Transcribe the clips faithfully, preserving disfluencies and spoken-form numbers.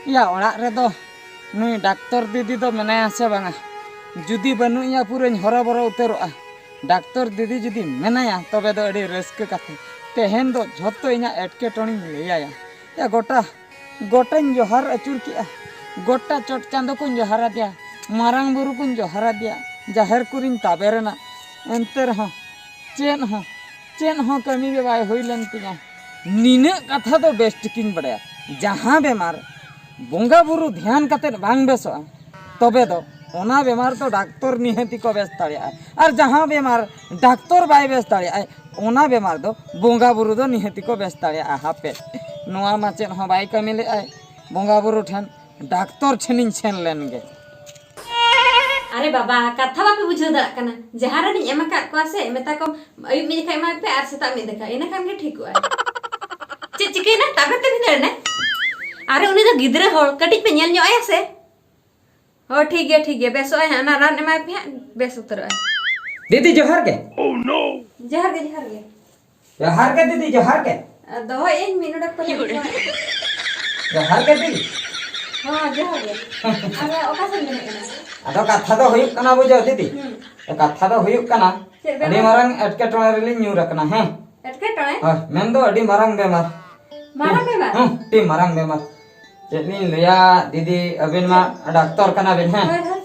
ᱭᱟ, ᱚᱲᱟᱜ ᱨᱮᱫᱚ ᱱᱩᱭ ᱰᱟᱠᱛᱚᱨ ᱫᱤᱫᱤ ᱫᱚ ᱢᱮᱱᱟᱭᱟ ᱥᱮ ᱵᱟᱝᱟ? ᱡᱩᱫᱤ ᱵᱟᱹᱱᱩᱜ ᱮᱭᱟ, ᱯᱩᱨᱟᱹᱧ ᱦᱚᱨᱚᱵᱚᱨᱚ ᱩᱛᱟᱹᱨᱚᱜᱼᱟ᱾ ᱰᱟᱠᱛᱚᱨ ᱫᱤᱫᱤ ᱡᱩᱫᱤ ᱢᱮᱱᱟᱭᱟ, ᱛᱚᱵᱮ ᱫᱚ ᱟᱹᱰᱤ ᱨᱟᱹᱥᱠᱟᱹ ᱠᱟᱛᱷᱟ᱾ ᱛᱮᱦᱮᱧ ᱫᱚ ᱡᱷᱚᱛᱚ ᱤᱧᱟᱹᱜ ᱮᱴᱠᱮᱴᱚᱬᱮᱧ ᱞᱟᱹᱭᱟᱭᱟ᱾ ᱭᱟ, ᱜᱚᱴᱟ, ᱜᱚᱴᱟᱧ ᱡᱚᱦᱟᱨ ᱟᱹᱪᱩᱨ ᱠᱮᱜᱼᱟ᱾ ᱜᱚᱴᱟ ᱪᱚᱴ ᱪᱟᱸᱫᱚ ᱠᱚᱧ ᱡᱚᱦᱟᱨ ᱟᱫᱮᱭᱟ, ᱢᱟᱨᱟᱝ ᱵᱩᱨᱩ ᱠᱚᱧ ᱡᱚᱦᱟᱨ ᱟᱫᱮᱭᱟ, ᱡᱟᱦᱮᱨ ᱠᱚᱨᱮᱧ ᱛᱟᱵᱮᱨᱮᱱᱟ᱾ ᱮᱱᱛᱮ ᱨᱮᱦᱚᱸ ᱪᱮᱫ ᱦᱚᱸ, ᱪᱮᱫ ᱦᱚᱸ ᱠᱟᱹᱢᱤ ᱜᱮ ᱵᱟᱭ ᱦᱩᱭ ᱞᱮᱱ ᱛᱤᱧᱟ᱾ ᱱᱤᱱᱟᱹᱜ ᱠᱟᱛᱷᱟ ᱫᱚ ᱵᱮᱥ ᱴᱷᱤᱠᱤᱧ ᱵᱟᱰᱟᱭᱟ, ᱡᱟᱦᱟᱸ ᱵᱮᱢᱟᱨ ᱵᱚᱸᱜᱟ ᱵᱩᱨᱩ ᱫᱷᱮᱭᱟᱱ ᱠᱟᱛᱮᱫ ᱵᱟᱝ ᱵᱮᱥᱚᱜᱼᱟ, ᱛᱚᱵᱮ ᱫᱚ ᱚᱱᱟ ᱵᱮᱢᱟᱨ ᱫᱚ ᱰᱟᱠᱛᱚᱨ ᱱᱤᱦᱟᱹᱛᱤ ᱠᱚ ᱵᱮᱥ ᱫᱟᱲᱮᱭᱟᱜᱼᱟ᱾ ᱟᱨ ᱡᱟᱦᱟᱸ ᱵᱮᱢᱟᱨ ᱰᱟᱠᱛᱚᱨ ᱵᱟᱭ ᱵᱮᱥ ᱫᱟᱲᱮᱭᱟᱜᱼᱟ, ᱚᱱᱟ ᱵᱮᱢᱟᱨ ᱫᱚ ᱵᱚᱸᱜᱟ ᱵᱩᱨᱩ ᱫᱚ ᱱᱤᱦᱟᱹᱛᱤ ᱠᱚ ᱵᱮᱥ ᱫᱟᱲᱮᱭᱟᱜᱼᱟ᱾ ᱦᱟᱯᱮ, ᱱᱚᱣᱟ ᱢᱟ ᱪᱮᱫ ᱦᱚᱸ ᱵᱟᱭ ᱠᱟᱹᱢᱤ ᱞᱮᱫᱼᱟᱭ, ᱵᱚᱸᱜᱟ ᱵᱩᱨᱩ ᱴᱷᱮᱱ ᱰᱟᱠᱛᱚᱨ ᱴᱷᱮᱱᱤᱧ ᱥᱮᱱ ᱞᱮᱱ ᱜᱮ᱾ ᱟᱨᱮ ᱵᱟᱵᱟ, ᱠᱟᱛᱷᱟ ᱵᱟᱯᱮ ᱵᱩᱡᱷᱟᱹᱣ ᱫᱟᱲᱮᱭᱟᱜ ᱠᱟᱱᱟ᱾ ᱡᱟᱦᱟᱸ ᱨᱮᱞᱤᱧ ᱮᱢ ᱟᱠᱟᱫ ᱠᱚᱣᱟ ᱥᱮ, ᱢᱮᱛᱟ ᱠᱚᱢ ᱟᱹᱭᱩᱵ ᱢᱤᱫ ᱡᱚᱠᱷᱟ ᱮᱢᱟᱭ ᱯᱮ ᱟᱨ ᱥᱮᱛᱟᱜ ᱢᱤᱫ ᱫᱮᱠᱷᱟ, ᱤᱱᱟᱹ ᱠᱷᱟᱱ ᱜᱮ ᱴᱷᱤᱠᱚᱜᱼᱟ᱾ ᱪᱮᱫ ᱪᱤᱠᱟᱹᱭᱮᱱᱟ? ᱛᱟᱵᱮᱨ ᱛᱮ ᱵᱷᱤᱸᱫᱟᱹᱲ ᱮᱱᱟᱭ? ᱟᱨᱮ, ᱩᱱᱤ ᱫᱚ ᱜᱤᱫᱽᱨᱟᱹ ᱦᱚᱲ, ᱠᱟᱹᱴᱤᱡ ᱯᱮ ᱧᱮᱞ ᱧᱚᱜ ᱟᱭᱟ ᱥᱮ᱾ ᱦᱳᱭ, ᱴᱷᱤᱠ ᱜᱮᱭᱟ, ᱴᱷᱤᱠ ᱜᱮᱭᱟ, ᱵᱮᱥᱚᱜ ᱟᱭ ᱦᱟᱸᱜ, ᱚᱱᱟ ᱨᱟᱱ ᱮᱢᱟᱭ ᱯᱮ ᱦᱟᱸᱜ, ᱵᱮᱥ ᱩᱛᱟᱹᱨᱚᱜ ᱟᱭ᱾ ᱫᱤᱫᱤ, ᱡᱚᱦᱟᱨ ᱜᱮ᱾ ᱡᱚᱦᱟᱨ ᱜᱮ, ᱡᱚᱦᱟᱨ ᱜᱮ᱾ ᱡᱚᱦᱟᱨ ᱜᱮ ᱫᱤᱫᱤ, ᱡᱚᱦᱟᱨ ᱜᱮ᱾ ᱟᱨ ᱫᱚᱦᱚᱭᱮᱫ ᱟᱹᱧ ᱢᱤᱫ ᱰᱚᱸᱰᱮᱠ ᱯᱚᱨᱮ ᱦᱤᱡᱩᱜ ᱢᱮ᱾ ᱡᱚᱦᱟᱨ ᱜᱮ ᱫᱤᱫᱤ᱾ ᱦᱚᱸ, ᱡᱚᱦᱟᱨ ᱜᱮ᱾ ᱟᱫᱚ ᱚᱠᱟ ᱥᱮᱫ ᱵᱮᱱ ᱦᱮᱡ ᱮᱱᱟ? ᱟᱫᱚ ᱠᱟᱛᱷᱟ ᱫᱚ ᱦᱩᱭᱩᱜ ᱠᱟᱱᱟ, ᱵᱩᱡᱷᱟᱹᱣ ᱫᱤᱫᱤ? ᱦᱩᱸ᱾ ᱠᱟᱛᱷᱟ ᱫᱚ ᱦᱩᱭᱩᱜ ᱠᱟᱱᱟ, ᱪᱮᱫ ᱟᱹᱰᱤ ᱵᱮᱢᱟᱨ? ᱢᱟᱨᱟᱝ ᱮᱴᱠᱮᱴᱚᱬᱮ ᱨᱮᱞᱤᱧ ᱧᱩᱨ ᱟᱠᱟᱱᱟ᱾ ᱦᱮᱸ᱾ ᱮᱴᱠᱮᱴᱚᱬᱮ? ᱦᱳᱭ, ᱢᱮᱱᱫᱚ ᱟᱹᱰᱤ ᱢᱟᱨᱟᱝ ᱵᱮᱢᱟᱨ᱾ ᱢᱟᱨᱟᱝ ᱵᱮᱢᱟᱨ? ᱦᱩᱸ, ᱟᱹᱰᱤ ᱢᱟᱨᱟᱝ ᱵᱮᱢᱟᱨ᱾ ᱪᱮᱫ ᱞᱤᱧ ᱞᱟᱹᱭᱟ ᱫᱤᱫᱤ, ᱟᱹᱵᱤᱱ ᱢᱟ ᱪᱮᱫ? ᱰᱟᱠᱛᱚᱨ ᱠᱟᱱᱟ ᱵᱤᱱ, ᱦᱮᱸ? ᱦᱳᱭ, ᱦᱳᱭ᱾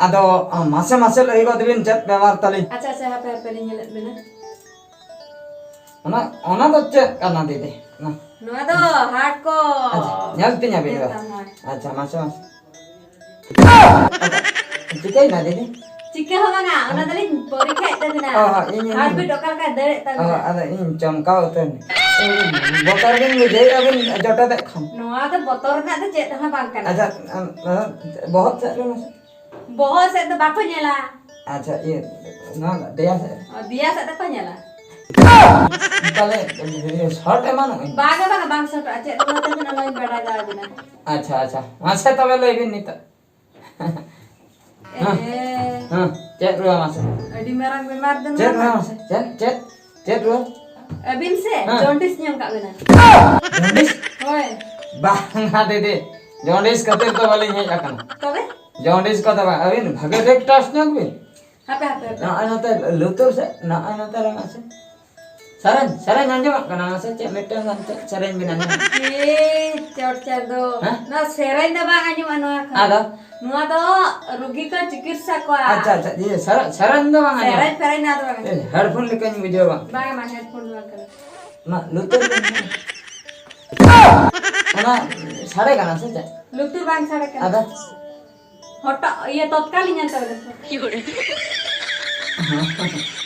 ᱟᱫᱚ, ᱟ, ᱢᱟᱥᱮ ᱢᱟᱥᱮ ᱞᱟᱹᱭ ᱜᱚᱫ ᱵᱤᱱ, ᱪᱮᱫ ᱵᱮᱢᱟᱨ ᱛᱟᱹᱞᱤᱧ? ᱟᱪᱪᱷᱟ, ᱟᱪᱪᱷᱟ, ᱦᱟᱯᱮ, ᱦᱟᱯᱮ ᱞᱤᱧ ᱧᱮᱞᱮᱫ ᱵᱤᱱᱟ᱾ ᱚᱱᱟ, ᱚᱱᱟ ᱫᱚ ᱪᱮᱫ ᱠᱟᱱᱟ ᱫᱤᱫᱤ? ᱚᱱᱟ ᱱᱚᱣᱟ ᱫᱚ ᱦᱟᱨᱴ ᱠᱚ᱾ ᱟᱪᱪᱷᱟ, ᱧᱮᱞ ᱛᱤᱧᱟ ᱵᱤᱱ ᱧᱮᱞ ᱫᱚ᱾ ᱛᱟᱢ, ᱦᱳᱭ᱾ ᱟᱪᱪᱷᱟ, ᱢᱟᱥᱮ, ᱢᱟᱥᱮ᱾ ᱪᱤᱠᱟᱹᱭᱮᱱᱟ ᱫᱤᱫᱤ? ᱪᱤᱠᱟᱹ ᱦᱚᱸ ᱵᱟᱝᱟ, ᱚᱱᱟ ᱫᱚᱞᱤᱧ ᱯᱚᱨᱤᱠᱠᱷᱟᱭᱮᱫ ᱛᱟᱵᱤᱱᱟ᱾ ᱚ, ᱦᱚᱸ, ᱤᱧ, ᱤᱧ, ᱦᱟᱨᱴ ᱵᱤᱴ ᱚᱠᱟ ᱞᱮᱠᱟᱭ ᱫᱟᱹᱲᱮᱫ ᱚ, ᱛᱟᱵᱤᱱᱟ᱾ ᱟᱫᱚ ᱤᱧ ᱪᱚᱢᱠᱟᱣ ᱩᱛᱟᱹᱨ ᱮᱱᱟ᱾ ᱵᱚᱛᱚᱨ ᱜᱤᱧ ᱵᱩᱡᱷᱟᱹᱣᱮᱫᱼᱟ ᱵᱤᱱ ᱡᱚᱴᱮᱫᱮᱫ ᱠᱷᱟᱱ᱾ ᱱᱚᱣᱟ ᱫᱚ ᱵᱚᱛᱚᱨ ᱨᱮᱱᱟᱜ ᱫᱚ ᱪᱮᱫ ᱦᱚᱸ ᱵᱟᱝ ᱠᱟᱱᱟ᱾ ᱟᱪᱪᱷᱟ, ᱟᱢ, ᱟᱢ, ᱵᱚᱦᱚᱜ ᱥᱮᱫ ᱨᱮ ᱢᱟᱥᱮ᱾ ᱵᱚᱦᱚᱜ ᱥᱮᱫ ᱫᱚ ᱵᱟᱠᱚ ᱧᱮᱞᱟ᱾ ᱟᱪᱪᱷᱟ, ᱤᱭᱟᱹ, ᱱᱚᱣᱟ ᱫᱮᱭᱟ ᱥᱮᱫ ᱨᱮ? ᱚ, ᱫᱮᱭᱟ ᱥᱮᱫ ᱫᱚᱠᱚ ᱧᱮᱞᱟ᱾ ᱛᱟᱦᱞᱮ, ᱤᱭᱟᱹ, ᱥᱚᱴ ᱮᱢᱟᱱᱚᱜ ᱟᱹᱧ? ᱵᱟᱝᱟ, ᱵᱟᱝᱟ, ᱵᱟᱝ ᱥᱚᱴᱚᱜᱼᱟ᱾ ᱪᱮᱫ ᱨᱩᱣᱟᱹ ᱛᱟᱵᱤᱱ, ᱚᱱᱟᱧ ᱵᱟᱰᱟᱭ ᱫᱟ ᱟᱹᱵᱤᱱᱟ᱾ ᱟᱪᱪᱷᱟ, ᱟᱪᱪᱷᱟ᱾ ᱢᱟᱥᱮ ᱛᱚᱵᱮ ᱞᱟᱹᱭ ᱵᱤᱱ ᱱᱤᱛᱚᱜ᱾ ᱦᱮᱸ, ᱮ᱾ ᱦᱮᱸ, ᱪᱮᱫ ᱨᱩᱣᱟᱹ ᱢᱟᱥᱮ? ᱟᱹᱰᱤ ᱢᱟᱨᱟᱝ ᱵᱮᱢᱟᱨ ᱫᱚ ᱪᱮᱫ ᱱᱚᱣᱟ ᱨᱩᱣᱟᱹ ᱠᱟᱱᱟ᱾ ᱢᱟᱥᱮ? ᱪᱮᱫ, ᱪᱮᱫ, ᱪᱮᱫ ᱨᱩᱣᱟᱹ? ᱟᱹᱵᱤᱱ ᱥᱮ ᱦᱮᱸ᱾ ᱡᱚᱱᱰᱤᱥ ᱧᱟᱢ ᱠᱟᱜ ᱵᱤᱱᱟ᱾ ᱡᱚᱱᱰᱤᱥ? ᱦᱳᱭ᱾ ᱵᱟᱝᱟ ᱫᱤᱫᱤ, ᱡᱚᱱᱰᱤᱥ ᱠᱷᱟᱹᱛᱤᱨ ᱫᱚ ᱵᱟᱹᱞᱤᱧ ᱦᱮᱡ ᱟᱠᱟᱱᱟ᱾ ᱛᱚᱵᱮ? ᱡᱚᱱᱰᱤᱥ ᱠᱚᱫᱚ ᱵᱟᱝ, ᱟᱹᱵᱤᱱ ᱵᱷᱟᱜᱮ ᱴᱷᱤᱠ ᱴᱟᱥ ᱧᱚᱜ ᱵᱤᱱ᱾ ᱦᱟᱯᱮ, ᱦᱟᱯᱮ, ᱦᱟᱯᱮ᱾ ᱱᱚᱜᱼᱚᱭ ᱱᱚᱛᱮ ᱞᱩᱛᱩᱨ ᱥᱮᱫ, ᱱᱚᱜᱼᱚᱭ ᱱᱚᱛᱮ ᱨᱮ ᱢᱟᱥᱮ᱾ ᱥᱮᱨᱮᱧ, ᱥᱮᱨᱮᱧ ᱟᱸᱡᱚᱢᱚᱜ ᱠᱟᱱᱟ ᱢᱟᱥᱮ, ᱪᱮᱫ ᱢᱤᱫᱴᱟᱝ ᱜᱟᱱ ᱪᱮᱫ ᱥᱮᱨᱮᱧ ᱵᱤᱱ ᱟᱸᱡᱚᱢᱟ? ᱮ, ᱪᱚᱴ ᱪᱟᱸᱫᱚ᱾ ᱦᱮᱸ? ᱱᱚᱣᱟ ᱥᱮᱨᱮᱧ ᱫᱚ ᱵᱟᱝ ᱟᱸᱡᱚᱢᱚᱜᱼᱟ ᱱᱚᱣᱟ ᱠᱷᱚᱱ᱾ ᱟᱫᱚ? ᱱᱚᱣᱟ ᱫᱚ ᱨᱩᱜᱤ ᱠᱚ ᱪᱤᱠᱤᱛᱥᱟ ᱠᱚᱣᱟ᱾ ᱟᱪᱪᱷᱟ, ᱟᱪᱪᱷᱟ, ᱤᱭᱟᱹ, ᱥᱮᱨᱮᱧ, ᱥᱮᱨᱮᱧ ᱫᱚ ᱵᱟᱝ ᱟᱸᱡᱚᱢᱚᱜᱼᱟ᱾ ᱥᱮᱨᱮᱧ, ᱥᱮᱨᱮᱧ ᱱᱚᱣᱟ ᱫᱚ ᱵᱟᱝ ᱟᱸᱡᱚᱢᱚᱜᱼᱟ᱾ ᱮ, ᱦᱮᱰᱯᱷᱳᱱ ᱞᱮᱠᱟᱧ ᱵᱩᱡᱷᱟᱹᱣᱟ ᱵᱟᱝ? ᱵᱟᱝ, ᱵᱟᱝ, ᱦᱮᱰᱯᱷᱳᱱ ᱫᱚ ᱵᱟᱝ ᱠᱟᱱᱟ᱾ ᱚᱱᱟ ᱥᱟᱰᱮ ᱠᱟᱱᱟ ᱥᱮ ᱪᱮᱫ? ᱞᱩᱛᱩᱨ ᱵᱟᱝ ᱥᱟᱰᱮ ᱠᱟᱱᱟ᱾ ᱟᱫᱚ? ᱦᱚᱴᱚᱜ, ᱤᱭᱟᱹ, ᱛᱚᱛᱠᱟᱞᱤᱧ ᱧᱮᱞ ᱛᱟᱵᱮᱱᱟ᱾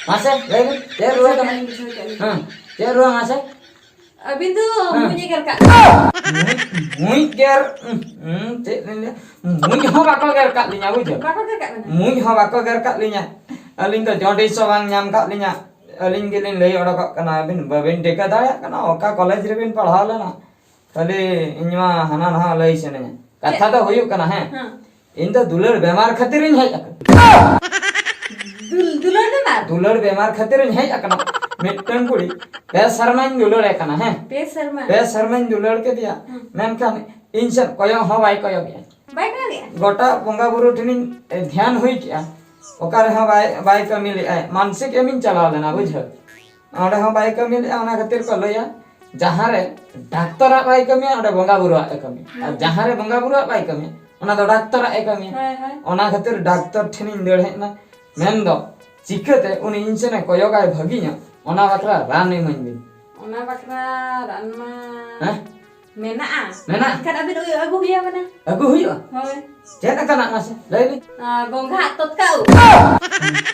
ᱢᱟᱥᱮ, ᱞᱟᱹᱭ ᱵᱤᱱ, ᱪᱮᱫ ᱨᱩᱣᱟᱹ ᱠᱟᱱᱟ? ᱵᱩᱡᱷᱟᱹᱣ ᱠᱮᱫ ᱞᱤᱧ᱾ ᱦᱮᱸ, ᱪᱮᱫ ᱨᱩᱣᱟᱹ ᱢᱟᱥᱮ? ᱟᱹᱵᱤᱱ ᱫᱚ ᱦᱮᱸ᱾ ᱢᱩᱸᱡ ᱮ ᱜᱮᱨ ᱠᱟᱜ ᱵᱤᱱᱟ᱾ ᱢᱩᱸᱡ, ᱢᱩᱸᱡ ᱜᱮᱨ, ᱩᱸ, ᱩᱸ, ᱪᱮᱫ ᱞᱤᱧ ᱞᱟᱹᱭᱟ? ᱢᱩᱸᱡ ᱦᱚᱸ ᱵᱟᱠᱚ ᱜᱮᱨ ᱠᱟᱜ ᱞᱤᱧᱟ, ᱵᱩᱡᱷᱟᱹᱣ? ᱵᱟᱠᱚ ᱜᱮᱨ ᱠᱟᱜ ᱵᱤᱱᱟ? ᱢᱩᱸᱡ ᱦᱚᱸ ᱵᱟᱠᱚ ᱜᱮᱨ ᱠᱟᱜ ᱞᱤᱧᱟ᱾ ᱟᱹᱞᱤᱧ ᱫᱚ ᱡᱚᱱᱰᱤᱥ ᱦᱚᱸ ᱵᱟᱝ ᱧᱟᱢ ᱠᱟᱜ ᱞᱤᱧᱟ᱾ ᱟᱹᱞᱤᱧ ᱜᱮᱞᱤᱧ ᱞᱟᱹᱭ ᱚᱰᱚᱠᱚᱜ ᱠᱟᱱᱟ, ᱟᱹᱵᱤᱱ ᱵᱟᱹᱵᱤᱱ ᱴᱷᱤᱠᱟᱹ ᱫᱟᱲᱮᱭᱟᱜ ᱠᱟᱱᱟ ᱚᱠᱟ ᱠᱚᱞᱮᱡᱽ ᱨᱮᱵᱤᱱ ᱯᱟᱲᱦᱟᱣ ᱞᱮᱱᱟ᱾ ᱠᱷᱟᱹᱞᱤ ᱤᱧ ᱢᱟ ᱦᱟᱱᱟ ᱱᱟᱣᱟ ᱞᱟᱹᱭ ᱥᱟᱱᱟᱧᱟ᱾ ᱠᱟᱛᱷᱟ ᱪᱮᱫ? ᱫᱚ ᱦᱩᱭᱩᱜ ᱠᱟᱱᱟ, ᱦᱮᱸ, ᱦᱮᱸ᱾ ᱤᱧ ᱫᱚ ᱫᱩᱞᱟᱹᱲ ᱵᱮᱢᱟᱨ ᱠᱷᱟᱹᱛᱤᱨᱤᱧ ᱦᱮᱡ ᱟᱠᱟᱱᱟ᱾ ᱫᱩᱞ-, ᱫᱩᱞᱟᱹᱲ ᱵᱮᱢᱟᱨ? ᱫᱩᱞᱟᱹᱲ ᱵᱮᱢᱟᱨ ᱠᱷᱟᱹᱛᱤᱨᱤᱧ ᱦᱮᱡ ᱟᱠᱟᱱᱟ᱾ ᱢᱤᱫᱴᱟᱝ ᱠᱩᱲᱤ ᱯᱮ ᱥᱮᱨᱢᱟᱧ ᱫᱩᱞᱟᱹᱲᱮ ᱠᱟᱱᱟ, ᱦᱮᱸ᱾ ᱯᱮ ᱥᱮᱨᱢᱟ? ᱯᱮ ᱥᱮᱨᱢᱟᱧ ᱫᱩᱞᱟᱹᱲ ᱠᱮᱫᱮᱭᱟ, ᱦᱮᱸ᱾ ᱢᱮᱱᱠᱷᱟᱱ ᱤᱧ ᱥᱮᱫ ᱠᱚᱭᱚᱜ ᱦᱚᱸ ᱵᱟᱭ ᱠᱚᱭᱚᱜᱮᱜᱼᱟ᱾ ᱵᱟᱭ ᱠᱚᱭᱚᱜᱮᱜᱼᱟ? ᱜᱚᱴᱟ ᱵᱚᱸᱜᱟ ᱵᱩᱨᱩ ᱴᱷᱮᱱᱤᱧ ᱫᱷᱮᱭᱟᱱ ᱦᱩᱭ ᱠᱮᱜᱼᱟ, ᱚᱠᱟ ᱨᱮᱦᱚᱸ ᱵᱟᱭ, ᱵᱟᱭ ᱠᱟᱹᱢᱤ ᱞᱮᱜᱼᱟᱭ᱾ ᱢᱟᱱᱥᱤᱠ ᱮᱢᱤᱧ ᱪᱟᱞᱟᱣ ᱞᱮᱱᱟ, ᱵᱩᱡᱷᱟᱹᱣ᱾ ᱚᱸᱰᱮ ᱦᱚᱸ ᱵᱟᱭ ᱠᱟᱹᱢᱤ ᱞᱮᱜᱼᱟ, ᱚᱱᱟ ᱠᱷᱟᱹᱛᱤᱨ ᱠᱚ ᱞᱟᱹᱭᱟ, ᱡᱟᱦᱟᱸ ᱨᱮ ᱰᱟᱠᱛᱚᱨᱟᱜ ᱵᱟᱭ ᱠᱟᱹᱢᱤᱭᱟ, ᱚᱸᱰᱮ ᱵᱚᱸᱜᱟ ᱵᱩᱨᱩᱣᱟᱜ ᱮ ᱠᱟᱹᱢᱤᱭᱟ᱾ ᱟᱨ ᱦᱩᱸ᱾ ᱡᱟᱦᱟᱸ ᱨᱮ ᱵᱚᱸᱜᱟ ᱵᱩᱨᱩᱣᱟᱜ ᱵᱟᱭ ᱠᱟᱹᱢᱤᱭᱟ, ᱚᱱᱟ ᱫᱚ ᱰᱟᱠᱛᱚᱨᱟᱜ ᱮ ᱠᱟᱹᱢᱤᱭᱟ᱾ ᱦᱳᱭ, ᱦᱳᱭ᱾ ᱚᱱᱟ ᱠᱷᱟᱹᱛᱤᱨ ᱰᱟᱠᱛᱚᱨ ᱴᱷᱮᱱᱤᱧ ᱫᱟᱹᱲ ᱦᱮᱡ ᱮᱱᱟ᱾ ᱢᱮᱱᱫᱚ, ᱪᱤᱠᱟᱹᱛᱮ ᱩᱱᱤ ᱤᱧ ᱥᱮᱱᱮ ᱠᱚᱭᱚᱜᱟᱭ ᱵᱷᱟᱹᱜᱤ ᱧᱚᱜ, ᱚᱱᱟ ᱵᱟᱠᱷᱨᱟ ᱨᱟᱱ ᱤᱢᱟᱹᱧ ᱵᱤᱱ᱾ ᱚᱱᱟ ᱵᱟᱠᱷᱨᱟ ᱨᱟᱱ ᱢᱟ ᱦᱮᱸ? ᱢᱮᱱᱟᱜᱼᱟ᱾ ᱢᱮᱱᱟᱜᱼᱟ? ᱮᱱᱠᱷᱟᱱ ᱟᱹᱵᱤᱱ ᱟᱹᱜᱩ, ᱟᱹᱜᱩ ᱦᱩᱭ ᱟᱵᱤᱱᱟ᱾ ᱟᱹᱜᱩ ᱦᱩᱭᱩᱜᱼᱟ? ᱦᱳᱭ᱾ ᱪᱮᱫ ᱞᱮᱠᱟᱱᱟᱜ ᱢᱟᱥᱮ ᱞᱟᱹᱭ ᱵᱤᱱ? ᱟᱨ ᱜᱚᱝᱜᱷᱟ ᱛᱚᱛᱠᱟ ᱩᱵ᱾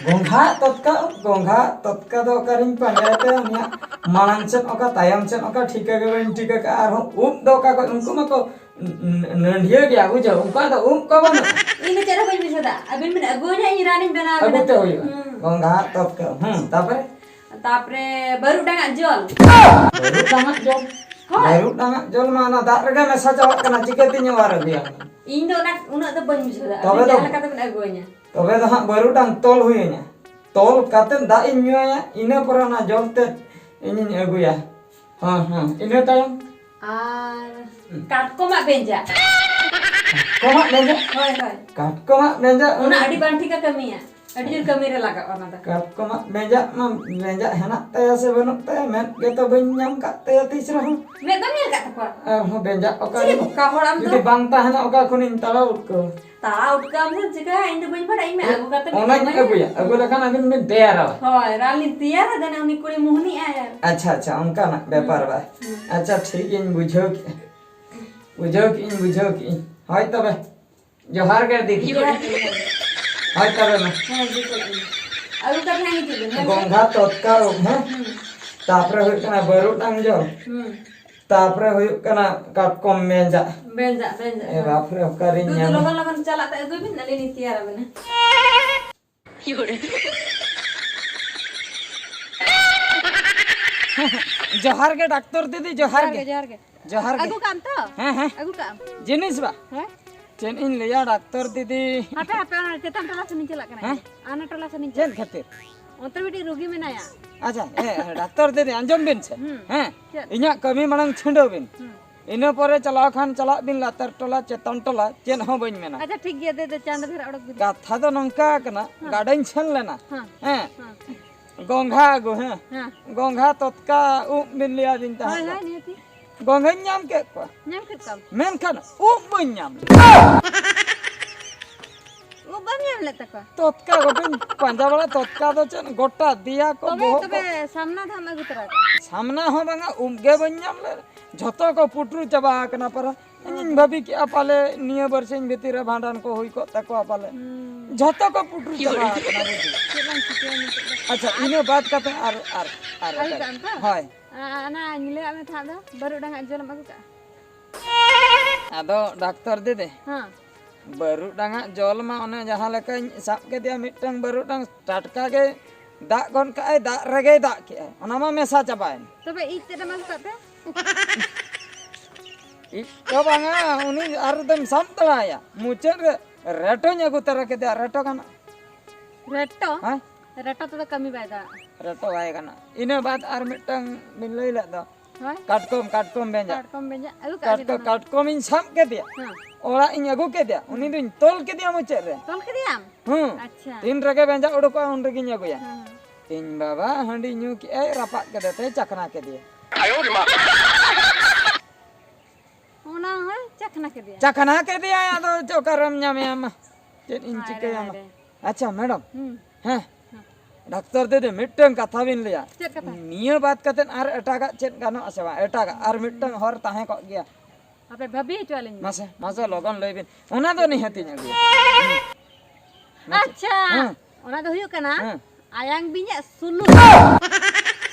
ᱜᱚᱝᱜᱷᱟ ᱛᱚᱛᱠᱟ ᱩᱵ? ᱜᱚᱝᱜᱷᱟ ᱛᱚᱛᱠᱟ ᱫᱚ ᱚᱠᱟᱨᱤᱧ ᱯᱟᱸᱡᱟᱭ ᱛᱮ, ᱩᱱᱤᱭᱟᱜ ᱢᱟᱲᱟᱝ ᱥᱮᱫ ᱚᱠᱟ, ᱛᱟᱭᱚᱢ ᱥᱮᱫ ᱚᱠᱟ, ᱴᱷᱤᱠᱟᱹ ᱜᱮ ᱵᱟᱹᱧ ᱴᱷᱤᱠᱟᱹ ᱠᱟᱜᱼᱟ᱾ ᱟᱨᱦᱚᱸ ᱩᱵ ᱫᱚ ᱚᱠᱟ ᱠᱚ, ᱩᱱᱠᱩ ᱢᱟᱠᱚ ᱱᱟᱹᱰᱷᱤᱭᱟᱹ ᱜᱮᱭᱟ, ᱵᱩᱡᱷᱟᱹᱣ, ᱩᱱᱠᱩᱣᱟᱜ ᱫᱚ ᱩᱵ ᱠᱚ ᱵᱟᱹᱱᱩᱜᱼᱟ᱾ ᱤᱧ ᱫᱚ ᱪᱮᱫ ᱦᱚᱸ ᱵᱟᱹᱧ ᱵᱩᱡᱷᱟᱹᱣ ᱫᱟ᱾ ᱟᱹᱵᱤᱱ ᱵᱤᱱ ᱟᱹᱜᱩᱣᱟᱹᱧᱟ, ᱤᱧ ᱨᱟᱱᱤᱧ ᱵᱮᱱᱟᱣ ᱟᱹᱜᱩ ᱟᱵᱤᱱᱟ᱾ ᱛᱮ ᱦᱩᱭᱩᱜᱼᱟ᱾ ᱦᱩᱸ᱾ ᱜᱚᱝᱜᱷᱟ ᱛᱚᱛᱠᱟ, ᱦᱩᱸ, ᱛᱟᱯᱚᱨᱮ? ᱛᱟᱯᱚᱨᱮ ᱵᱟᱹᱨᱩᱰᱟᱝᱟᱜ ᱡᱚᱞ᱾ ᱵᱟᱹᱨᱩᱰᱟᱝᱟᱜ ᱡᱚᱞ? ᱦᱳᱭ᱾ ᱵᱟᱹᱨᱩᱰᱟᱝᱟᱜ ᱡᱚᱞ ᱢᱟ ᱚᱱᱟ ᱫᱟᱜ ᱨᱮᱜᱮ ᱢᱮᱥᱟ ᱪᱟᱵᱟᱜ ᱠᱟᱱᱟ, ᱪᱤᱠᱟᱹᱛᱤᱧ ᱚᱣᱟᱨ ᱟᱹᱜᱩᱭᱟ? ᱤᱧ ᱫᱚ ᱚᱱᱟ, ᱩᱱᱟᱹᱜ ᱫᱚ ᱵᱟᱹᱧ ᱵᱩᱡᱷᱟᱹᱣ ᱫᱟ᱾ ᱛᱚᱵᱮ ᱟᱹᱵᱤᱱ ᱫᱚ, ᱡᱟᱦᱟᱸ ᱞᱮᱠᱟ ᱛᱮᱵᱤᱱ ᱟᱹᱜᱩᱣᱟᱹᱧᱟ᱾ ᱛᱚᱵᱮ ᱫᱚ ᱦᱟᱸᱜ ᱵᱟᱹᱨᱩᱰᱟᱝ ᱛᱚᱞ ᱦᱩᱭᱟᱹᱧᱟ᱾ ᱛᱚᱞ ᱠᱟᱛᱮ ᱫᱟᱜ ᱤᱧ ᱧᱩᱭᱟ, ᱤᱱᱟᱹ ᱯᱚᱨᱮ ᱚᱱᱟ ᱡᱚᱞ ᱛᱮ ᱤᱧᱤᱧ ᱟᱹᱜᱩᱭᱟ᱾ ᱦᱮᱸ, ᱦᱮᱸ, ᱤᱱᱟᱹ ᱛᱟᱭᱚᱢ? ᱟᱨ ᱦᱩᱸ᱾ ᱠᱟᱴᱠᱚᱢᱟᱜ ᱵᱮᱸᱡᱟ᱾ ᱠᱟᱴᱠᱚᱢᱟᱜ ᱵᱮᱸᱡᱟᱜ? ᱦᱳᱭ, ᱦᱳᱭ᱾ ᱠᱟᱴᱠᱚᱢᱟᱜ ᱵᱮᱸᱡᱟᱜ? ᱚᱱᱟ ᱟᱹᱰᱤ ᱵᱟᱝ ᱴᱷᱤᱠᱟ ᱠᱟᱹᱢᱤᱭᱟ᱾ ᱟᱹᱰᱤ ᱡᱳᱨ ᱠᱟᱹᱢᱤ ᱨᱮ ᱞᱟᱜᱟᱜᱼᱟ ᱚᱱᱟ ᱫᱚ᱾ ᱠᱟᱴᱠᱚᱢᱟᱜ ᱵᱮᱸᱡᱟᱜ ᱢᱟ, ᱵᱮᱸᱡᱟᱜ ᱦᱮᱱᱟᱜ ᱛᱟᱭᱟ ᱥᱮ ᱵᱟᱹᱱᱩᱜ ᱛᱟᱭᱟ, ᱢᱮᱫ ᱜᱮᱛᱚ ᱵᱟᱹᱧ ᱧᱟᱢ ᱠᱟᱜ ᱛᱟᱭᱟ ᱛᱤᱥ ᱨᱮᱦᱚᱸ᱾ ᱢᱮᱫ ᱵᱟᱢ ᱧᱮᱞ ᱠᱟᱜ ᱛᱟᱠᱚᱣᱟ? ᱟᱨᱦᱚᱸ ᱵᱮᱸᱡᱟᱜ ᱚᱠᱟ ᱪᱤᱞᱤ ᱨᱮ? ᱵᱚᱠᱟ ᱦᱚᱲ ᱟᱢ ᱫᱚ? ᱡᱩᱫᱤ ᱵᱟᱝ ᱛᱟᱦᱮᱱᱟ, ᱚᱠᱟ ᱠᱷᱚᱱᱤᱧ ᱛᱟᱲᱟᱣ ᱩᱴᱠᱟᱹᱣᱟ? ᱛᱟᱲᱟᱣ ᱩᱴᱠᱟᱹᱣ ᱟᱢ ᱥᱮ ᱪᱤᱠᱟᱹᱭᱟ? ᱤᱧ ᱫᱚ ᱵᱟᱹᱧ ᱵᱟᱲᱟᱭᱟ, ᱤᱧ ᱢᱟ ᱟᱹᱜᱩ ᱠᱟᱛᱮ ᱚᱱᱟᱧ ᱮᱢᱟᱭᱟ᱾ ᱟᱹᱜᱩᱭᱟ, ᱟᱹᱜᱩ ᱞᱮᱠᱷᱟᱱ ᱟᱹᱵᱤᱱ ᱵᱤᱱ ᱛᱮᱭᱟᱨᱟ᱾ ᱦᱳᱭ, ᱨᱟᱱ ᱞᱤᱧ ᱛᱮᱭᱟᱨᱟ, ᱡᱟᱱᱮ ᱩᱱᱤ ᱠᱩᱲᱤ ᱢᱩᱦᱱᱤᱜ ᱟᱭ ᱟᱨ᱾ ᱟᱪᱪᱷᱟ, ᱟᱪᱪᱷᱟ, ᱚᱱᱠᱟᱱᱟᱜ ᱵᱮᱯᱟᱨ ᱵᱟ? ᱦᱩᱸ᱾ ᱟᱪᱪᱷᱟ, ᱴᱷᱤᱠ ᱜᱤᱧ ᱵᱩᱡᱷᱟᱹᱣ ᱠᱮᱜᱼᱟ᱾ ᱵᱩᱡᱷᱟᱹᱣ ᱠᱮᱜᱼᱟᱹᱧ, ᱵᱩᱡᱷᱟᱹᱣ ᱠᱮᱜᱼᱟᱹᱧ᱾ ᱦᱳᱭ ᱛᱚᱵᱮ, ᱡᱚᱦᱟᱨ ᱜᱮ ᱫᱤᱫᱤ᱾ ᱡᱚᱦᱟᱨ ᱜᱮ, ᱡᱚᱦᱟᱨ ᱜᱮ᱾ ᱦᱳᱭ ᱛᱚᱵᱮ ᱢᱟ᱾ ᱦᱮᱸ, ᱦᱤᱡᱩᱜ ᱠᱟᱱ ᱜᱤᱭᱟᱹᱧ᱾ ᱟᱹᱜᱩ ᱠᱟᱛᱮ ᱦᱟᱸᱜ ᱦᱤᱡᱩᱜ ᱵᱮᱱ, ᱦᱮᱸ ᱥᱮ? ᱜᱚᱝᱜᱷᱟ, ᱛᱚᱛᱠᱟ, ᱩᱵ, ᱦᱮᱸ? ᱦᱩᱸ᱾ ᱛᱟᱯᱚᱨᱮ ᱦᱩᱭᱩᱜ ᱠᱟᱱᱟ ᱵᱟᱹᱨᱩᱰᱟᱝ ᱡᱚ᱾ ᱦᱩᱸ᱾ ᱛᱟᱯᱚᱨᱮ ᱦᱩᱭᱩᱜ ᱠᱟᱱᱟ ᱠᱟᱴᱠᱚᱢ ᱢᱮᱸᱡᱟᱜ᱾ ᱵᱮᱸᱡᱟᱜ, ᱵᱮᱸᱡᱟᱜ, ᱮ ᱦᱮᱸ᱾ ᱵᱟᱯ ᱨᱮ, ᱚᱠᱟᱨᱤᱧ ᱫᱩ, ᱫᱩ, ᱧᱟᱢᱟ? ᱞᱚᱜᱚᱱ, ᱞᱚᱜᱚᱱ ᱪᱟᱞᱟᱜ ᱛᱮ ᱟᱹᱜᱩᱭ ᱵᱤᱱ, ᱟᱹᱞᱤᱧ ᱞᱤᱧ ᱛᱮᱭᱟᱨ ᱟᱵᱮᱱᱟ᱾ ᱡᱚᱦᱟᱨ ᱜᱮ ᱰᱟᱠᱛᱚᱨ ᱫᱤᱫᱤ, ᱡᱚᱦᱟᱨ ᱡᱚᱦᱟᱨ ᱜᱮ᱾ ᱜᱮ, ᱡᱚᱦᱟᱨ ᱜᱮ᱾ ᱡᱚᱦᱟᱨ ᱜᱮ᱾ ᱟᱹᱜᱩ ᱠᱟᱜ ᱟᱢ ᱛᱚ? ᱦᱮᱸ, ᱦᱮᱸ᱾ ᱟᱹᱜᱩ ᱠᱟᱜ ᱟᱢ? ᱡᱤᱱᱤᱥ ᱵᱟ? ᱦᱮᱸ? ᱪᱮᱫ ᱤᱧ ᱞᱟᱹᱭᱟ ᱰᱟᱠᱛᱚᱨ ᱫᱤᱫᱤ? ᱦᱟᱯᱮ, ᱦᱟᱯᱮ, ᱚᱱᱟ ᱪᱮᱛᱟᱱ ᱴᱚᱞᱟ ᱥᱮᱱᱤᱧ ᱪᱟᱞᱟᱜ ᱠᱟᱱᱟ᱾ ᱦᱮᱸ? ᱚᱱᱟ ᱴᱚᱞᱟ ᱥᱮᱱᱤᱧ ᱪᱮᱫ ᱪᱟᱞᱟᱜ ᱠᱟᱱᱟ᱾ ᱠᱷᱟᱹᱛᱤᱨ? ᱚᱱᱛᱮ ᱢᱤᱫᱴᱤᱡ ᱨᱩᱜᱤ ᱢᱮᱱᱟᱭᱟ᱾ ᱟᱪᱪᱷᱟ, ᱦᱮᱸ, ᱦᱮᱸ, ᱰᱟᱠᱛᱚᱨ ᱫᱤᱫᱤ, ᱟᱸᱡᱚᱢ ᱵᱤᱱ ᱥᱮ᱾ ᱦᱩᱸ᱾ ᱦᱮᱸ? ᱪᱮᱫ? ᱤᱧᱟᱹᱜ ᱠᱟᱹᱢᱤ ᱢᱟᱲᱟᱝ ᱪᱷᱤᱰᱟᱹᱣ ᱵᱤᱱ᱾ ᱦᱩᱸ᱾ ᱤᱱᱟᱹ ᱯᱚᱨᱮ ᱪᱟᱞᱟᱣ ᱠᱷᱟᱱ ᱪᱟᱞᱟᱜ ᱵᱤᱱ ᱞᱟᱛᱟᱨ ᱴᱚᱞᱟ, ᱪᱮᱛᱟᱱ ᱴᱚᱞᱟ, ᱪᱮᱫ ᱦᱚᱸ ᱵᱟᱹᱧ ᱢᱮᱱᱟ᱾ ᱟᱪᱪᱷᱟ, ᱴᱷᱤᱠ ᱜᱮᱭᱟ, ᱫᱮ, ᱫᱮ, ᱪᱟᱸᱫ ᱵᱷᱮᱨ ᱚᱰᱚᱠ ᱵᱤᱱ᱾ ᱠᱟᱛᱷᱟ ᱫᱚ ᱱᱚᱝᱠᱟ ᱠᱟᱱᱟ, ᱦᱮᱸ᱾ ᱜᱟᱰᱟᱧ ᱥᱮᱱ ᱞᱮᱱᱟ᱾ ᱦᱮᱸ᱾ ᱦᱮᱸ᱾ ᱦᱮᱸ᱾ ᱜᱚᱝᱜᱷᱟ ᱟᱹᱜᱩ, ᱦᱮᱸ᱾ ᱦᱮᱸ᱾ ᱜᱚᱝᱜᱷᱟ, ᱛᱚᱛᱠᱟ, ᱩᱵ ᱵᱤᱱ ᱞᱟᱹᱭᱟᱫᱤᱧ ᱛᱟᱦᱮᱸᱫ ᱦᱳᱭ, ᱫᱚ᱾ ᱦᱳᱭ, ᱱᱤᱦᱟᱹᱛᱤ᱾ ᱜᱚᱝᱜᱷᱟᱧ ᱧᱟᱢ ᱠᱮᱫ ᱠᱚᱣᱟ᱾ ᱧᱟᱢ ᱠᱮᱫ ᱠᱚᱣᱟᱢ? ᱢᱮᱱᱠᱷᱟᱱ ᱩᱵ ᱵᱟᱹᱧ ᱧᱟᱢ ᱞᱮᱫᱟ᱾ ᱩᱵ ᱵᱟᱢ ᱧᱟᱢ ᱞᱮᱫ ᱛᱟᱠᱚᱣᱟ? ᱛᱚᱛᱠᱟ ᱜᱚᱴᱟᱧ ᱯᱟᱸᱡᱟ ᱵᱟᱲᱟ, ᱛᱚᱛᱠᱟ ᱫᱚ ᱪᱮᱫ ᱜᱚᱴᱟ ᱫᱮᱭᱟ ᱠᱚ, ᱛᱚᱵᱮ, ᱵᱚᱦᱚᱜ ᱛᱚᱵᱮ ᱠᱚ᱾ ᱥᱟᱢᱱᱟ ᱫᱚ ᱟᱢ ᱟᱹᱜᱩ ᱛᱚᱨᱟ ᱠᱟᱜᱼᱟ᱾ ᱥᱟᱢᱱᱟ ᱦᱚᱸ ᱵᱟᱝᱟ, ᱩᱵ ᱜᱮ ᱵᱟᱹᱧ ᱧᱟᱢ ᱞᱮᱫ᱾ ᱡᱷᱚᱛᱚ ᱠᱚ ᱯᱩᱴᱩᱨ ᱪᱟᱵᱟ ᱟᱠᱟᱱᱟ ᱯᱟᱨᱟ᱾ ᱤᱧᱤᱧ ᱵᱷᱟᱹᱵᱤ ᱠᱮᱜᱼᱟ ᱯᱟᱞᱮ ᱱᱤᱭᱟᱹ ᱵᱟᱨᱥᱤᱧ ᱵᱷᱤᱛᱤᱨ ᱨᱮ ᱵᱷᱟᱸᱰᱟᱱ ᱠᱚ ᱦᱩᱭ ᱠᱚᱜ ᱛᱟᱠᱚᱣᱟ ᱯᱟᱞᱮ᱾ ᱦᱩᱸ᱾ ᱡᱷᱚᱛᱚ ᱠᱚ ᱯᱩᱴᱩᱨ ᱪᱟᱵᱟ ᱟᱠᱟᱱᱟ, ᱵᱩᱡᱷᱟᱹᱣ᱾ ᱪᱮᱫ ᱞᱟᱝ ᱪᱤᱠᱟᱹᱭᱟ ᱱᱤᱛᱚᱜ ᱫᱚ? ᱟᱪᱪᱷᱟ, ᱤᱱᱟᱹ ᱵᱟᱫ ᱠᱟᱛᱮ ᱟᱨ, ᱟᱨ, ᱟᱨ ᱟᱹᱜᱩ ᱚᱠᱟ? ᱠᱟᱜ ᱟᱢ ᱛᱚ? ᱦᱳᱭ᱾ ᱟ-, ᱚᱱᱟ ᱧᱤᱞᱟᱹᱣᱟᱜ ᱢᱮ ᱛᱟᱦᱮᱸᱫ ᱫᱚ, ᱵᱟᱹᱨᱩᱰᱟᱝ ᱟᱜ ᱡᱚᱞᱮᱢ ᱟᱹᱜᱩ ᱠᱟᱜᱼᱟ? ᱟᱫᱚ ᱰᱟᱠᱛᱚᱨ ᱫᱤᱫᱤ, ᱦᱮᱸ᱾ ᱵᱟᱹᱨᱩᱰᱟᱝ ᱟᱜ ᱡᱚᱞ ᱢᱟ ᱚᱱᱮ ᱡᱟᱦᱟᱸ ᱞᱮᱠᱟᱧ ᱥᱟᱵ ᱠᱮᱫᱮᱭᱟ, ᱢᱤᱫᱴᱟᱝ ᱵᱟᱹᱨᱩᱰᱟᱝ ᱴᱟᱴᱠᱟ ᱜᱮ ᱫᱟᱜ ᱜᱚᱫ ᱠᱟᱜᱼᱟᱭ, ᱫᱟᱜ ᱨᱮᱜᱮᱭ ᱫᱟᱜ ᱠᱮᱜᱼᱟᱭ, ᱚᱱᱟ ᱢᱟ ᱢᱮᱥᱟ ᱪᱟᱵᱟᱭᱮᱱ᱾ ᱛᱚᱵᱮ ᱤᱡ ᱛᱮᱫ ᱮᱢ ᱟᱹᱜᱩ ᱠᱟᱜ ᱛᱮ? ᱤᱡ ᱫᱚ ᱵᱟᱝᱟ, ᱩᱱᱤ ᱟᱨ ᱫᱚᱢ ᱥᱟᱵ ᱫᱟᱲᱮᱭᱟᱭᱟ᱾ ᱢᱩᱪᱟᱹᱫ ᱨᱮ ᱨᱮᱴᱚᱧ ᱟᱹᱜᱩ ᱛᱟᱨᱟ ᱠᱮᱫᱮᱭᱟ, ᱨᱮᱴᱚ ᱜᱟᱱᱚᱜ? ᱨᱮᱴᱚ? ᱦᱮᱸ? ᱨᱮᱴᱚ ᱛᱮᱫᱚ ᱠᱟᱹᱢᱤ ᱵᱟᱭ ᱫᱟᱲᱮᱭᱟᱜᱼᱟ᱾ ᱨᱮᱴᱚ ᱵᱟᱭ ᱜᱟᱱᱚᱜᱼᱟ᱾ ᱤᱱᱟᱹ ᱵᱟᱫ ᱟᱨ ᱢᱤᱫᱴᱟᱝ ᱵᱤᱱ ᱞᱟᱹᱭ ᱞᱮᱫ ᱫᱚ, ᱦᱳᱭ᱾ ᱠᱟᱴᱠᱚᱢ, ᱠᱟᱴᱠᱚᱢ ᱵᱮᱸᱡᱟ᱾ ᱠᱟᱴᱠᱚᱢ ᱵᱮᱸᱡᱟ, ᱟᱹᱜᱩ ᱠᱟᱜ ᱠᱟᱴᱠᱚᱢ, ᱵᱤᱱ ᱚᱱᱟ᱾ ᱠᱟᱴᱠᱚᱢᱤᱧ ᱥᱟᱵ ᱠᱮᱫᱮᱭᱟ᱾ ᱦᱮᱸ᱾ ᱚᱲᱟᱜ ᱤᱧ ᱟᱹᱜᱩ ᱠᱮᱫᱮᱭᱟ, ᱩᱱᱤ ᱫᱚᱧ ᱛᱚᱞ ᱠᱮᱫᱮᱭᱟ ᱢᱩᱪᱟᱹᱫ ᱨᱮ᱾ ᱛᱚᱞ ᱠᱮᱫᱮᱭᱟᱢ? ᱦᱩᱸ᱾ ᱟᱪᱪᱷᱟ᱾ ᱛᱤᱱ ᱨᱮᱜᱮ ᱵᱮᱸᱡᱟ ᱩᱰᱩᱠᱚᱜᱼᱟ, ᱩᱱ ᱨᱮᱜᱮᱧ ᱟᱹᱜᱩᱭᱟ᱾ ᱦᱮᱸ, ᱦᱮᱸ᱾ ᱤᱧ ᱵᱟᱵᱟ ᱦᱟᱺᱰᱤ ᱧᱩ ᱠᱮᱜᱼᱟᱭ, ᱨᱟᱯᱟᱜ ᱠᱮᱫᱮ ᱛᱮᱭ ᱪᱟᱠᱷᱱᱟ ᱠᱮᱫᱮᱭᱟ᱾ ᱚᱱᱟ ᱦᱚᱸᱭ ᱪᱟᱠᱷᱱᱟ ᱠᱮᱫᱮᱭᱟ? ᱪᱟᱠᱷᱱᱟ ᱠᱮᱫᱮᱭᱟᱭ, ᱟᱫᱚ ᱪᱮᱫ ᱚᱠᱟᱨᱮᱢ ᱧᱟᱢᱮᱭᱟ ᱢᱟ? ᱪᱮᱫ ᱤᱧ ᱦᱟᱭ ᱨᱮ, ᱪᱤᱠᱟᱹᱭᱟ ᱦᱟᱭ ᱢᱟ? ᱨᱮ᱾ ᱟᱪᱪᱷᱟ, ᱢᱮᱰᱟᱢ᱾ ᱦᱩᱸ᱾ ᱦᱮᱸ᱾ ᱦᱮᱸ᱾ ᱰᱟᱠᱛᱚᱨ ᱫᱤᱫᱤ, ᱢᱤᱫᱴᱟᱝ ᱠᱟᱛᱷᱟ ᱵᱤᱱ ᱞᱟᱹᱭᱟ᱾ ᱪᱮᱫ ᱠᱟᱛᱷᱟ? ᱱᱤᱭᱟᱹ ᱵᱟᱫ ᱠᱟᱛᱮᱫ ᱟᱨ ᱮᱴᱟᱜᱟᱜ ᱪᱮᱫ ᱜᱟᱱᱚᱜ ᱟᱥᱮ ᱵᱟᱝ? ᱮᱴᱟᱜᱟᱜ ᱟᱨ ᱢᱤᱫᱴᱟᱝ ᱦᱚᱨ ᱛᱟᱦᱮᱸ ᱠᱚᱜ ᱜᱮᱭᱟ᱾ ᱟᱯᱮ ᱵᱷᱟᱹᱵᱤ ᱦᱚᱪᱚ ᱟᱹᱞᱤᱧ ᱵᱤᱱ᱾ ᱢᱟᱥᱮ, ᱢᱟᱥᱮ ᱞᱚᱜᱚᱱ ᱞᱟᱹᱭ ᱵᱤᱱ᱾ ᱚᱱᱟ ᱫᱚ ᱱᱤᱦᱟᱹᱛᱤᱧ ᱟᱹᱜᱩᱭᱟ᱾ ᱢᱟᱥᱮ᱾ ᱟᱪᱪᱷᱟ᱾ ᱦᱮᱸ᱾ ᱚᱱᱟ ᱫᱚ ᱦᱩᱭᱩᱜ ᱠᱟᱱᱟ, ᱦᱮᱸ᱾ ᱟᱭᱟᱝ ᱵᱤᱧᱟᱜ ᱥᱩᱞᱩᱡ᱾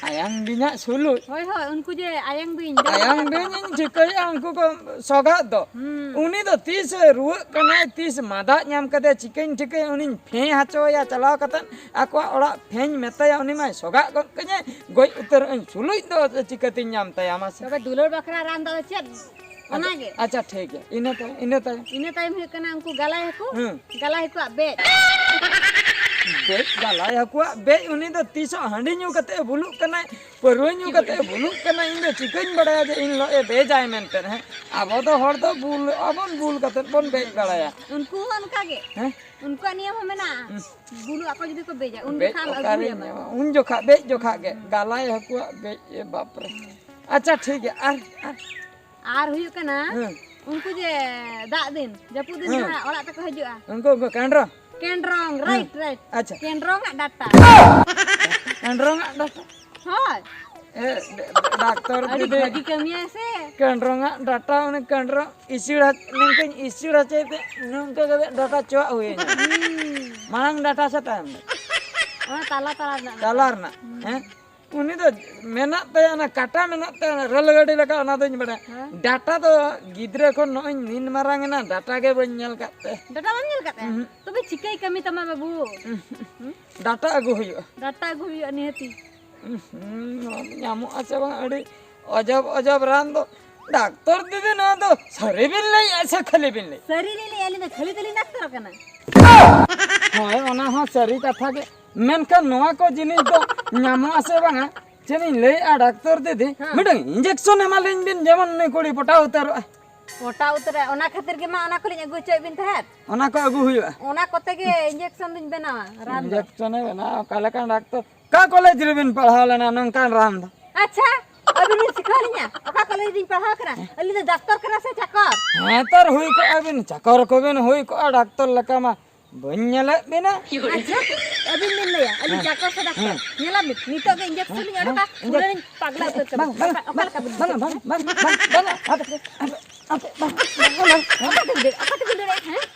ᱟᱭᱟᱝ ᱵᱤᱧᱟᱜ ᱥᱩᱞᱩᱡ? ᱦᱳᱭ, ᱦᱳᱭ, ᱩᱱᱠᱩ ᱡᱮ ᱟᱭᱟᱝ ᱵᱤᱧ, ᱟᱭᱟᱝ ᱵᱤᱧ ᱤᱧ ᱴᱷᱤᱠᱟᱹᱭᱟ, ᱩᱱᱠᱩ ᱠᱚ ᱥᱚᱜᱟᱜ ᱫᱚ᱾ ᱦᱩᱸ᱾ ᱩᱱᱤ ᱫᱚ ᱛᱤᱥ ᱨᱩᱣᱟᱹᱜ ᱠᱟᱱᱟᱭ, ᱛᱤᱥ ᱢᱟᱫᱟ ᱧᱟᱢ ᱠᱟᱫᱮᱭᱟ, ᱪᱤᱠᱟᱹᱧ ᱴᱷᱤᱠᱟᱹᱭᱟ? ᱩᱱᱤᱧ ᱯᱷᱮᱸ ᱦᱚᱪᱚᱭᱟ ᱪᱟᱞᱟᱣ ᱠᱟᱛᱮᱫ, ᱟᱠᱚᱣᱟᱜ ᱚᱲᱟᱜ ᱯᱷᱮᱸᱧ ᱢᱮᱛᱟᱭᱟ, ᱩᱱᱤ ᱢᱟᱭ ᱥᱚᱜᱟᱜ ᱜᱚᱫ ᱠᱟᱹᱧᱟᱭ, ᱜᱚᱡ ᱩᱛᱟᱹᱨᱚᱜ ᱟᱹᱧ, ᱥᱩᱞᱩᱡ ᱫᱚ ᱪᱤᱠᱟᱹᱛᱤᱧ ᱧᱟᱢ ᱛᱟᱭᱟ ᱢᱟᱥᱮ? ᱛᱚᱵᱮ ᱫᱩᱞᱟᱹᱲ ᱵᱟᱠᱷᱨᱟ ᱨᱟᱱ ᱫᱚ ᱪᱮᱫ? ᱟᱪᱪᱷᱟ, ᱚᱱᱟᱜᱮ? ᱟᱪᱪᱷᱟ, ᱴᱷᱤᱠ ᱜᱮᱭᱟ, ᱤᱱᱟᱹ ᱛᱟᱭᱚᱢ, ᱤᱱᱟᱹ ᱛᱟᱭᱚᱢ᱾ ᱤᱱᱟᱹ ᱛᱟᱭᱚᱢ ᱦᱩᱭᱩᱜ ᱠᱟᱱᱟ ᱩᱱᱠᱩ ᱜᱟᱞᱟᱭ ᱦᱟᱹᱠᱩ, ᱦᱮᱸ᱾ ᱜᱟᱞᱟᱭ ᱦᱟᱹᱠᱩᱣᱟᱜ ᱵᱮᱡ᱾ ᱵᱮᱡ, ᱜᱟᱞᱟᱭ ᱦᱟᱹᱠᱩᱣᱟᱜ ᱵᱮᱡ, ᱩᱱᱤ ᱫᱚ ᱛᱤᱥᱚᱜ ᱦᱟᱺᱰᱤ ᱧᱩ ᱠᱟᱛᱮ ᱮ ᱵᱩᱞᱩᱜ ᱠᱟᱱᱟᱭ, ᱯᱟᱹᱨᱣᱟᱹ ᱧᱩ ᱠᱟᱛᱮ ᱮ ᱵᱩᱞᱩᱜ ᱠᱟᱱᱟᱭ, ᱤᱧ ᱫᱚ ᱪᱤᱠᱟᱹᱧ ᱵᱟᱲᱟᱭᱟ ᱡᱮ ᱤᱧ ᱦᱤᱞᱳᱜ ᱮ ᱵᱮᱡᱟᱭ ᱢᱮᱱᱛᱮ, ᱦᱮᱸ? ᱟᱵᱚ ᱫᱚ ᱦᱚᱲ ᱫᱚ ᱵᱩᱞ ᱟᱵᱚᱱ, ᱵᱩᱞ ᱠᱟᱛᱮ ᱵᱚᱱ ᱵᱮᱡ ᱵᱟᱲᱟᱭᱟ᱾ ᱩᱱᱠᱩ ᱦᱚᱸ ᱚᱱᱠᱟ ᱜᱮ᱾ ᱦᱮᱸ? ᱩᱱᱠᱩᱣᱟᱜ ᱱᱤᱭᱚᱢ ᱦᱚᱸ ᱢᱮᱱᱟᱜᱼᱟ᱾ ᱦᱩᱸ᱾ ᱵᱩᱞᱩ ᱟᱠᱚ ᱡᱩᱫᱤ ᱠᱚ ᱵᱮᱡᱟ, ᱩᱱ ᱵᱮᱡ ᱡᱚᱠᱷᱟᱜ ᱮᱢ ᱚᱠᱟᱨᱮᱧ ᱟᱹᱜᱩᱭᱟᱢᱟ᱾ ᱧᱟᱢᱟ? ᱩᱱ ᱡᱚᱠᱷᱟᱜ, ᱵᱮᱡ ᱡᱚᱠᱷᱟᱜ ᱜᱮ᱾ ᱦᱩᱸ᱾ ᱜᱟᱞᱟᱭ ᱦᱟᱹᱠᱩᱣᱟᱜ ᱵᱮᱡ, ᱮ ᱵᱟᱯᱨᱮ᱾ ᱦᱩᱸ᱾ ᱟᱪᱪᱷᱟ, ᱴᱷᱤᱠ ᱜᱮᱭᱟ᱾ ᱟᱨ, ᱟᱨ ᱟᱨ ᱦᱩᱭᱩᱜ ᱠᱟᱱᱟ, ᱦᱮᱸ᱾ ᱩᱱᱠᱩ ᱡᱮ ᱫᱟᱜ ᱫᱤᱱ, ᱡᱟᱹᱯᱩᱫ ᱫᱤᱱ ᱦᱮᱸ᱾ ᱡᱟᱦᱟᱸ ᱚᱲᱟᱜ ᱛᱮᱠᱚ ᱦᱤᱡᱩᱜᱼᱟ᱾ ᱩᱱᱠᱩ, ᱩᱱᱠᱩ ᱠᱮᱸᱰᱨᱚᱝ? ᱠᱮᱸᱰᱨᱚᱝ, ᱦᱮᱸ᱾ Right, right. ᱟᱪᱪᱷᱟ᱾ ᱠᱮᱸᱰᱨᱚᱝ ᱟᱜ ᱰᱟᱴᱟ᱾ ᱠᱮᱸᱰᱨᱚᱝ ᱟᱜ ᱰᱟᱴᱟ? ᱦᱳᱭ᱾ ᱮ, ᱰ-, ᱰ-, ᱰᱟᱠᱛᱚᱨ ᱟᱹᱰᱤ ᱡᱩᱫᱤ ᱵᱷᱟᱹᱜᱤ ᱠᱟᱹᱢᱤᱭᱟᱭ ᱥᱮ᱾ ᱠᱮᱸᱰᱨᱚᱝ ᱟᱜ ᱰᱟᱴᱟ, ᱩᱱᱤ ᱠᱮᱸᱰᱨᱚᱝ ᱤᱥᱤᱲ ᱦᱚᱪ-, ᱱᱤᱝᱠᱟᱹᱧ ᱤᱥᱤᱲ ᱦᱚᱪᱚᱭ ᱛᱮ, ᱱᱚᱝᱠᱟ ᱠᱟᱛᱮ ᱰᱟᱴᱟ ᱪᱚᱣᱟᱜ ᱦᱩᱭᱟᱹᱧᱟ᱾ ᱦᱩᱸ᱾ ᱢᱟᱲᱟᱝ ᱰᱟᱴᱟ ᱥᱮ ᱛᱟᱭᱚᱢ ᱰᱟᱴᱟ? ᱚᱱᱟ ᱛᱟᱞᱟ ᱛᱟᱞᱟ ᱨᱮᱱᱟᱜ ᱰᱟᱴᱟ᱾ ᱛᱟᱞᱟ ᱨᱮᱱᱟᱜ, ᱦᱩᱸ᱾ ᱦᱮᱸ? ᱩᱱᱤ ᱫᱚ ᱢᱮᱱᱟᱜ ᱛᱟᱭᱟ, ᱚᱱᱟ ᱠᱟᱴᱟ ᱢᱮᱱᱟᱜ ᱛᱟᱭᱟ, ᱚᱱᱟ ᱨᱮᱹᱞ ᱜᱟᱹᱰᱤ ᱞᱮᱠᱟ, ᱚᱱᱟ ᱫᱚᱧ ᱵᱟᱲᱟᱭᱟ᱾ ᱦᱮᱸ᱾ ᱰᱟᱴᱟ ᱫᱚ ᱜᱤᱫᱽᱨᱟᱹ ᱠᱷᱚᱱ ᱱᱚᱜᱼᱚᱭ ᱱᱤᱱ ᱢᱟᱨᱟᱝ ᱮᱱᱟ, ᱰᱟᱴᱟ ᱜᱮ ᱵᱟᱹᱧ ᱧᱮᱞ ᱠᱟᱫ ᱛᱟᱭᱟ᱾ ᱰᱟᱴᱟ ᱵᱟᱢ ᱧᱮᱞ ᱠᱟᱫ ᱛᱟᱭᱟ? ᱩᱸᱦᱩᱸ᱾ ᱛᱚᱵᱮ ᱪᱤᱠᱟᱹᱭ ᱠᱟᱹᱢᱤ ᱛᱟᱢᱟ ᱵᱟᱹᱵᱩ? ᱩᱸᱦᱩᱸ᱾ ᱦᱩᱸ? ᱰᱟᱴᱟ ᱟᱹᱜᱩ ᱦᱩᱭᱩᱜᱼᱟ᱾ ᱰᱟᱴᱟ ᱟᱹᱜᱩ ᱦᱩᱭᱩᱜᱼᱟ ᱱᱤᱦᱟᱹᱛᱤ᱾ ᱩᱸᱦᱩᱸ, ᱱᱚᱣᱟ ᱫᱚ ᱧᱟᱢᱚᱜᱼᱟ ᱥᱮ ᱵᱟᱝ? ᱟᱹᱰᱤ ᱚᱡᱚᱵ ᱚᱡᱚᱵ ᱨᱟᱱ ᱫᱚ᱾ ᱰᱟᱠᱛᱚᱨ ᱫᱤᱫᱤ, ᱱᱚᱣᱟ ᱫᱚ ᱥᱟᱹᱨᱤ ᱵᱤᱱ ᱞᱟᱹᱭᱮᱫᱼᱟ ᱥᱮ ᱠᱷᱟᱹᱞᱤ ᱵᱤᱱ ᱞᱟᱹᱭᱮᱫᱼᱟ? ᱥᱟᱹᱨᱤ ᱞᱤᱧ ᱞᱟᱹᱭᱮᱫᱼᱟ, ᱟᱹᱞᱤᱧ ᱫᱚ ᱠᱷᱟᱹᱞᱤ ᱛᱮᱞᱤᱧ ᱰᱟᱠᱛᱚᱨ ᱠᱟᱱᱟ᱾ ᱦᱳᱭ, ᱚᱱᱟ ᱦᱚᱸ ᱥᱟᱹᱨᱤ ᱠᱟᱛᱷᱟ ᱜᱮ᱾ ᱢᱮᱱᱠᱷᱟᱱ ᱱᱚᱣᱟ ᱠᱚ ᱡᱤᱱᱤᱥ ᱫᱚ ᱧᱟᱢᱚᱜ ᱟᱥᱮ ᱵᱟᱝᱟ? ᱪᱮᱫ ᱤᱧ ᱞᱟᱹᱭᱮᱫᱼᱟ ᱰᱟᱠᱛᱚᱨ ᱫᱤᱫᱤ, ᱦᱮᱸ᱾ ᱢᱤᱫᱴᱟᱝ injection ᱮᱢᱟᱞᱤᱧ ᱵᱤᱱ, ᱡᱮᱢᱚᱱ ᱩᱱᱤ ᱠᱩᱲᱤ ᱯᱚᱴᱟᱣ ᱩᱛᱟᱹᱨᱚᱜᱼᱟ᱾ ᱢᱚᱴᱟ ᱩᱛᱟᱹᱨᱟ᱾ ᱚᱱᱟ ᱠᱷᱟᱹᱛᱤᱨ ᱜᱮ ᱢᱟ ᱚᱱᱟ ᱠᱚᱞᱤᱧ ᱟᱹᱜᱩ ᱦᱚᱪᱚᱭᱮᱫ ᱵᱤᱱ ᱛᱟᱦᱮᱸᱫ᱾ ᱚᱱᱟ ᱠᱚ ᱟᱹᱜᱩ ᱦᱩᱭᱩᱜᱼᱟ᱾ ᱚᱱᱟ ᱠᱚᱛᱮ ᱜᱮ ᱤᱧᱡᱮᱠᱥᱚᱱ ᱫᱩᱧ ᱵᱮᱱᱟᱣᱟ, ᱨᱟᱱ ᱫᱚ᱾ ᱤᱧᱡᱮᱠᱥᱚᱱᱮ ᱵᱮᱱᱟᱣᱟ? ᱚᱠᱟ ᱞᱮᱠᱟᱱ ᱰᱟᱠᱛᱚᱨ? ᱚᱠᱟ ᱠᱚᱞᱮᱡᱽ ᱨᱮᱵᱤᱱ ᱯᱟᱲᱦᱟᱣ ᱞᱮᱱᱟ ᱱᱚᱝᱠᱟᱱ ᱨᱟᱱ ᱫᱚ? ᱟᱪᱪᱷᱟ, ᱟᱹᱵᱤᱱ ᱵᱤᱱ ᱥᱤᱠᱷᱟᱹᱣ ᱞᱤᱧᱟ ᱚᱠᱟ ᱠᱚᱞᱮᱡᱽ ᱨᱤᱧ ᱯᱟᱲᱦᱟᱣ ᱠᱟᱱᱟ? ᱟᱹᱞᱤᱧ ᱫᱚ ᱰᱟᱠᱛᱚᱨ ᱠᱟᱱᱟ ᱥᱮ ᱪᱟᱠᱚᱨ? ᱦᱮᱸ ᱛᱚ, ᱦᱩᱭ ᱠᱚᱜᱼᱟ ᱵᱤᱱ, ᱪᱟᱠᱚᱨ ᱠᱚᱵᱤᱱ ᱦᱩᱭ ᱠᱚᱜᱼᱟ, ᱰᱟᱠᱛᱚᱨ ᱞᱮᱠᱟ ᱢᱟ ᱵᱟᱹᱧ ᱧᱮᱞᱮᱫ ᱵᱤᱱᱟ᱾ ᱟᱪᱪᱷᱟ, ᱟᱹᱵᱤᱱ ᱵᱤᱱ ᱞᱟᱹᱭᱟ ᱟᱹᱞᱤᱧ ᱦᱮᱸ᱾ ᱪᱟᱠᱚᱨ ᱥᱮ ᱰᱟᱠᱛᱚᱨ? ᱦᱮᱸ᱾ ᱧᱮᱞᱟᱵᱤᱱ, ᱱᱤᱛᱚᱜ ᱜᱮ ᱤᱧᱡᱮᱠᱥᱚᱱ ᱞᱤᱧ ᱚᱰᱚᱠᱟ, ᱦᱮᱸ, ᱯᱩᱨᱟᱹ ᱞᱤᱧ ᱯᱟᱜᱽᱞᱟ ᱩᱛᱟᱹᱨ ᱠᱟᱵᱤᱱᱟ᱾ ᱵᱟᱝ, ᱵᱟᱝ, ᱚᱠᱟ ᱞᱮᱠᱟ ᱵᱤᱱ ᱵᱟᱝ, ᱵᱩᱡᱷᱟᱹᱣᱟ? ᱵᱟᱝ, ᱵᱟᱝ, ᱵᱟᱝ, ᱵᱟᱝ, ᱟᱯᱮ, ᱟᱯᱮ, ᱵᱟᱝ, ᱵᱟᱝ, ᱵᱟᱝ, ᱵᱟᱝ᱾ ᱚᱠᱟ ᱛᱮᱵᱤᱱ ᱫᱟᱹᱲ-, ᱚᱠᱟ ᱛᱮᱵᱤᱱ ᱫᱟᱹᱲᱮᱫ ᱛᱟᱦᱮᱸᱫ?